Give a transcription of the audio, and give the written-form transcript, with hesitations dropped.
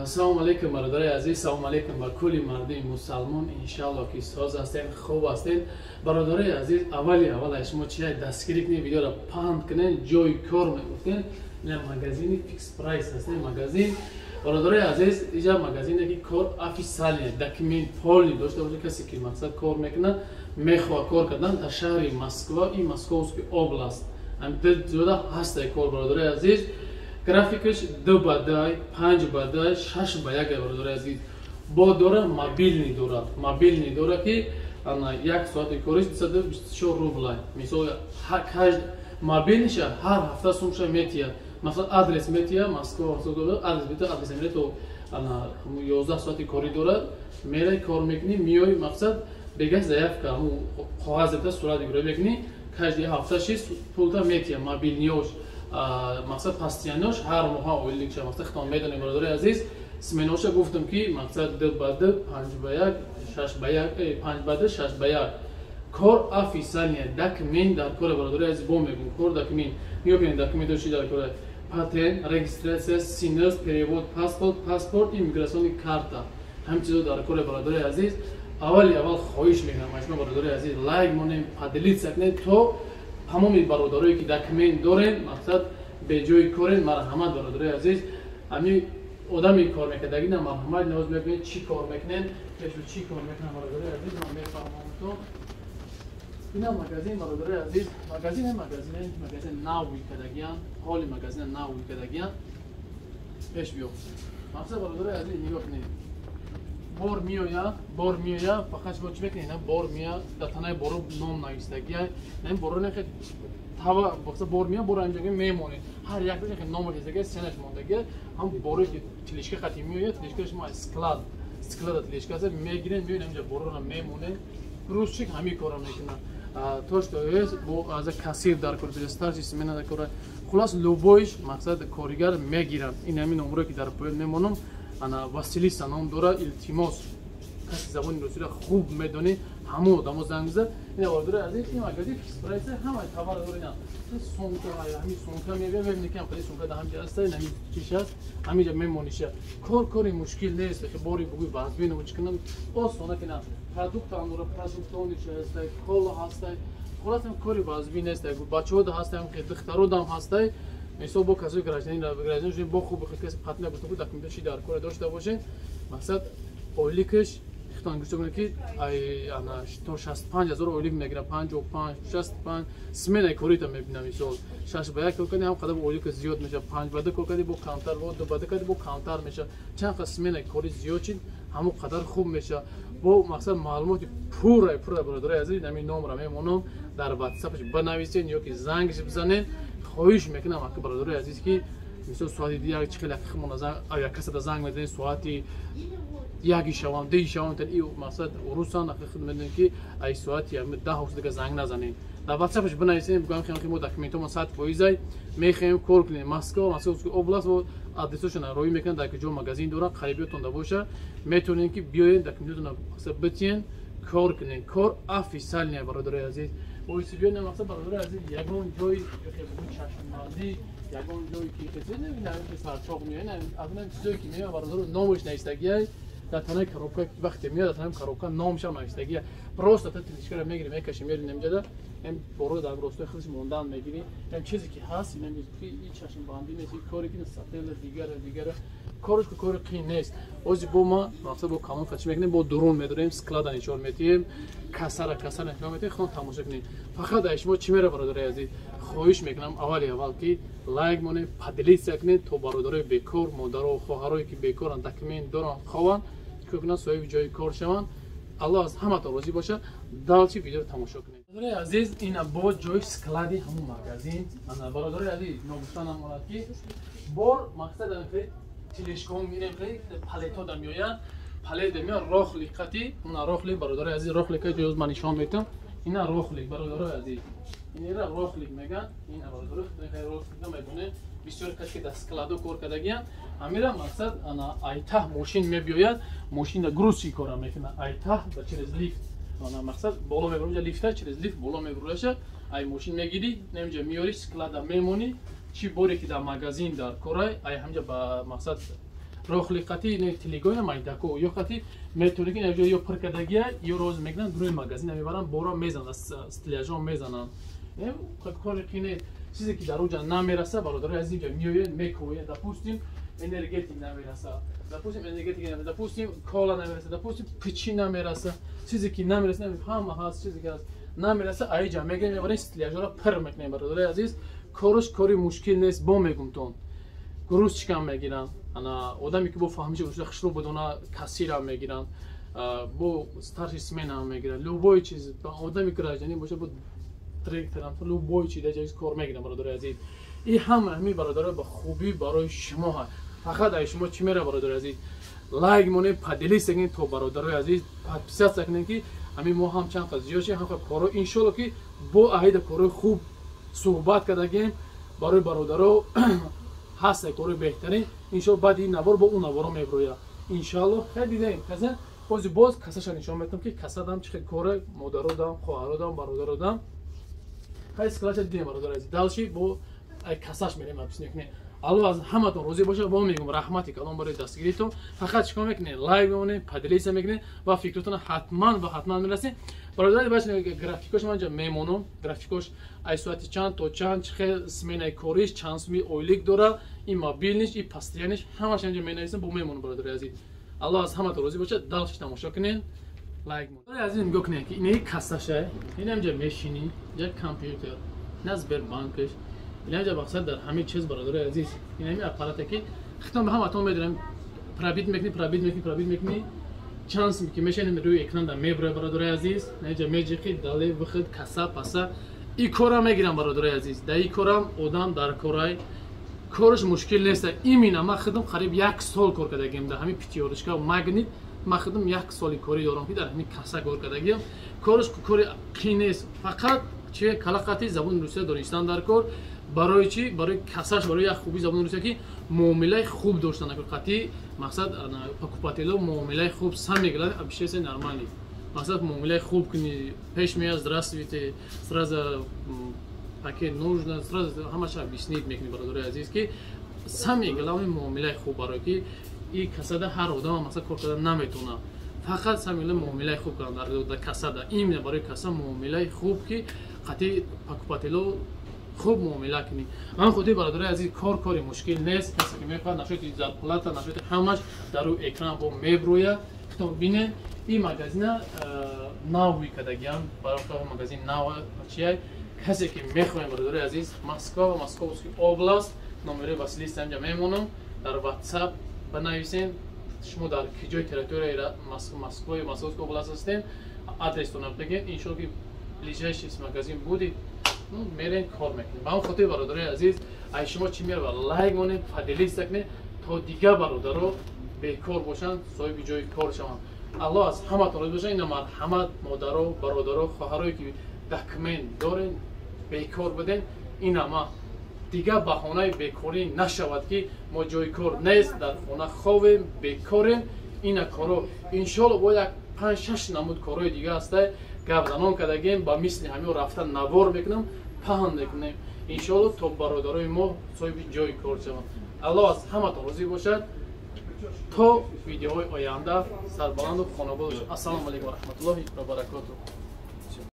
Салому алейкум, бародари азиз, салому алейкум ба кулли мардуми мусалмон. Иншалло, ки соз ҳастед, хуб ҳастед. Бародари азиз, аввали аввал аз шумо чи дастгирӣ кунед, видеоро панд кунед, ҷои кор мегуфтед. Ина магазини Фикс Прайс ҳастед, магазин. Бародари азиз, иҷа магазине, ки кор официальный, документ полный дошта бошад, касе ки мақсад кор мекунад, мехоҳад кор кардан дар шаҳри Москва и Московский область. Зиёда ҳастай кор, бародари азиз. Графикаш 2 ба 2, 5 ба 2, 6 ба 1. Бародари азиз, бо дора мобильный дорад, мобильный дора, ки як соати кориш 224 рубла. Мисол, мобильниша ҳар ҳафта сумша метиҳад. Масалан, адрес метиҳад, Москва адрес метиҳад, адрес мере, то 11 соати корӣ дорад, мерай, кор мекунӣ, миёй. Мақсад, бега заявка, коғаз ета, сурат иҷро мекунӣ, каждый ҳафта ши пулта метиҳад. Мобильниёш, мақсад, постояннош ҳар моҳа ойликша. Мақсад, хитон медонем, бародари азиз. Сменоша гуфтам, ки мақсад 2 ба 2, 5 ба 1, 6 ба 1, 5 ба 2, 6 ба 1. Кор официальный, документ дар кора. Бародари азиз, бо мегӯм, кор документ. Нигоҳ кунед, документҳо чи дар кора: патент, регистрация, СНИЛС, перевод, паспорт, иммиграционный карта, ҳамин чизо дар кора. Бародари азиз, аввали аввал хоҳиш мекунам аз шумо, бародари азиз, лайк монем, поделиться кунед, то тамоми бародарое, ки документ дорем, мақсад, беҷои корен. Марҳамат, бародарои азиз, ҳами одами кор мекардагина, марҳамат, ниёз мекунед, чӣ кор мекунед, пешу чӣ кор мекунам. Бародарои азиз, ман мефаҳмам, то ина магазин. Бародарои азиз, магазин нав кардагиян, ҳоли магазин нав кардагиян. Пеш биё. Мақсад, бародарои азиз, нигоҳ кунед, бор меояд, бор меояд. Фақат шумо чӣ мекунед? Бор меояд, дар танаи боро ном навистагия. Ин боро нехе тава бор меояд, бор ҳамҷо мемонед, ҳар як номаш навистагия, ценаш мондагия. Ҳам боре ки тележка қати меояд, тележка шумо аз склада тележка аст, мегиред, меоед, ҳамҷо борора мемонед. Грузчик ҳамин корро мекунад. То что есть, бо аз кассир дар кор, старший смена дар кор, хулас, любойш, мақсад, коригар мегиранд. Ин ҳамин номеро, ки дар поён мемонам, ана Василиса ном дора. Илтимос, каси забони русиро хуб медонӣ, ҳамон одамо занг бизад. Ина, бародари азиз, ин магазин Фикс Прайс, ҳамаи товар дора. Ина сумка, ҳамин сумка мебия, мебини, ки хеле сумка дар ҳамҷа аст, ҳамин чиш аст, ҳаминҷа мемониша. Кор кори мушкил нест, ки бори бугӯй вазбинам, чӣ кунам, осона кина. Продуктам дора, продуктониша ҳаст, кола ҳаст, хулас, кори вазбин нест. Бачаҳо ҳастам, духтародам ҳастай. Мисол, бо касои гражданин шудем, бо хуб каси патна гуфта буд, документҳо чи дар кора дошта бошед. Мақсад, ойликаш хитон гуфта кунед, ки ана то 65 000 ойлик мегирам, 55, 65. Сменаи корита мебинам. Мисол, 6 ба 1 кор кардӣ, ҳам қадар ойлика зиёд мешавад, 5 ба 2 кор кардӣ, бо камтар, бо 2 ба 2 кардӣ, бо камтар мешавад. Чанд қадр сменаи кори зиёд шид, ҳамон қадар хуб мешавад. Бо мақсад, маълумоти пурра пурра, бародари азиз, ҳамин номра мемонам, дар ватсапаш банависед ё ки зангш бизанед. Хоҳиш мекунам, ака, бародари азиз, ки мисол, соати як чи хеле як касада занг мезанед, соати яки шавам, деи шавам, и мақсад, русан худ медонед, ки ай соати 10 дига занг назанед. Дар ватсапаш бинависед, бигӯям, хем мо документҳомо 100%, мехоҳем кор кунем. Москва, Московский область, адресошона роӣ мекунад, дар ки ҷо магазин дорад. Қарибиётонда боша, метавонед, ки биёед, документотона битиен, кор кунед. Кор официальный, бародари азиз. Боиси биён. Мақсад, бародари азиз, ягон ҷои чашмбандӣ, ягон ҷое ки сарчоқ меояд, аз чизое ки меояд, бародаро, номаш навистагиай дар танаи коробка. Вақте меояд, дар танаи коробка номашам навистагия. Просто та тележкара мегири, мекаши, мери намҷада, ем боро дар ростои худаш мондан мегири. Ем чизе ки ҳаст, и чашмбандӣ нест, и коре ки сателла, дигара дигара кораш, кори қиин нест. Ози бо ма, мақсад, бо камон чӣ мекунем, бо дурун медорем, склада нишон метиҳем, кассара нишон метиҳем, хон тамошо кунем. Фақат ай шумо чӣ мера, бародари азиз, хоҳиш мекунам, аввали аввал, ки лайк монем, поделиться кунед, то бародарои бекор, модаро, хоҳарое, ки бекоранд, документ доранд, хованд, чикор кунанд, соҳиби ҷои кор шаванд. Аллоҳ аз ҳаматон розӣ бошад. Дальше видеоро тамошо кунед. Бародари азиз, ина боз ҷои склади ҳамун магазин. Ана, бародари азиз, ногуфта намонад, ки бор, мақсад, тележкаҳо мирем, палетода меояд, палет меояд, рохли қати, уна рохли, бародари азиз, рохлика ҷоз ман нишон метам. Ина рохлик, бародари азиз, инера рохлик меган. Ина, бародари, рохлик намедонед, бисёр касе, ки дар складо кор кардагиян. Ҳамира, мақсад, ана айтаҳ мошин мебиёяд, мошина грузчи кора мекунад, айтаҳ ба через лифт, ана, мақсад, боло мебарад, лифта, через лифт боло мебураша. Ай мошин мегирӣ, немҷа меёри, склада мемонӣ, чӣ боре ки дар магазин дар корай, ай ҳамҷа ба мақсад. Рохли қати не телегоя майдако ё қати метавонӣ ки ё ё пур кардагия ё роз мекунанд, дуруи магазин мебаранд, бора мезананд, стеллажо мезананд. Кори қине чизе ки дар онҷа намераса, бародарои азиз, инҷа меоянд, мекӯянд. Допустим, энергетик намераса, допустим, энергетик намераса, допустим, кола намераса, допустим, пичи намераса, чизе ки намераса, ҳама ҳаст, чизе ки ҳаст намераса, аиҷа мегирем, мебарем, стеллажоро пур мекунем. Бародарои азиз, кораш кори мушкил нест, бо мегумтон. Грузчикам мегиранд, ана одаме ки бо фаҳмиши бошад, хушрӯ бидона, кассирам мегиранд, бо старший сменам мегиранд, любой чиз, одаме ки гражданин бошад, бо директорам, любой чиз дар ҷои кор мегиранд. Бародарои азиз, и ҳама ҳамин, бародаро, ба хубӣ барои шумо ҳаст. Фақат ай шумо чӣ мера, бародарои азиз? Лайк монед, поделиться кунед, то бародарои азиз подписаться кунед, ки ҳамин мо ҳам чанд қад зиёд шем, ҳам коро иншолло ки бо аҳида корои хуб суҳбат кардагем барои бародаро ҳаст, корои беҳтарин иншолло. Баъди ин навор бо он наворо меброяд иншалло. Хеле дидем, каса бози боз касаша нишон метам, ки касадам чӣ хел коре, модародам, хоҳародам, бародародам. Хай, склад а дидем, бародари азиз, дальше бо касаш мерем, объяснить кунем. Алло аз ҳаматон розӣ боша. Бо мегум, раҳмати калон барои дастгиритон. Фақат чикор мекунед? Лайк мемонед, поделиться мекунед ва фикротон ҳатман ва ҳатман мерасед. Бародари, бач графикош ман ҷа мемонам, графикош ай соати чанд то чанд, чӣ хел сменаи кориш, чанд суми ойлик дора, и мобильный ш, и постоянный ш, ҳамаш инҷа менависам, бо мемонам. Бародари азиз, алло аз ҳаматон розӣ бошад. Дальше тамошо кунед, лайк мон. Бародари азиз, нигоҳ кунед, ки инаи кассаша, инамҷа мешинӣ, як компютер, ина Сбербанкш, инамҷа мақсад дар ҳамин чиз. Бародари азиз, инами аппарате ки хитон ба ҳаматон медонам, пробить мекунӣ, пробить мекунӣ, пробить мекунӣ, чанд сум ки мешавад, рӯи экран да меброяд. Бародари азиз, инҷа меҷиқи, дале, выход, касса паса, и корам мегирам. Бародари азиз, дар и корам одам дар корай, кораш мушкил нест. Именно ман худам қариб як сол кор кардагиам дар ҳамин Пятёрочка, Магнит. Ман худам як соли корӣ дорам, ки дар ҳамин касса кор кардагиам. Кораш кори қин нест, фақат чи калақати забони русия донистан дар кор. Барои чи? Барои кассаш, барои як хуби забони русия, ки муомилаи хуб доштан қатъи мақсад покупатело муомилаи хуб, самое главное, общение нормальный, мақсад муомилаи хуб кунӣ, пеш меяд, здравствуйте, сразу пакет нужно, сразу ҳамаша объяснить мекунӣ. Бародарои азиз, ки самое главное муомилаи хуб, барои ки и кассада ҳар одам мақсад кор карда наметавонад. Фақат самое главное муомилаи хуб кардан дар кассада, именно барои касса муомилаи хуб, ки қатъи покупатело хуб муомила кунӣ. Ман худи, бародарои азиз, кор кори мушкил нест. Касе ки мехоҳад, насчёти зарплата, насчёти ҳамаш дар рӯи экран бо меброяд, хитон бинед. Ин магазина нави кардагиам, барои магазин нав чия. Касе ки мехоҳем, бародарои азиз, Москва ва Московский област, номерои Василиса инҷа мемонам, дар WhatsApp банависем, шумо дар киҷои территорияи Москва ё Московский област ҳастем, адрестона бигем, иншолло ки ближайший магазин будет, ну, мерем, кор мекунем. Ба он хотир, бародарои азиз, ай шумо чӣ мерава? Лайк монед, поделиться кунед, то дигар бародаро бекор бошанд, соҳиби ҷои кор шаванд. Аллоҳ аз ҳаматон розӣ бошад. Ина марҳамат, модаро, бародаро, хоҳарое ки документ дорен, бекор буден, инама дигар баҳонаи бекорӣ нашавад, ки мо ҷои кор нест, дар хона ховем, бекорем. Ина коро иншолло бо як панҷ шаш намуд корои дига ҳаста, гапзанон кардагем, ба мисли ҳамин рафта навор мекунам, паҳн мекунем иншолло, то бародарои мо соҳиби ҷои кор шаванд. Аллоҳ аз ҳаматон розӣ бошад. То видеоҳои оянда сарбаланду хонобод бошад. Ассалому алайкум ва раҳматуллоҳи ва баракотуҳ.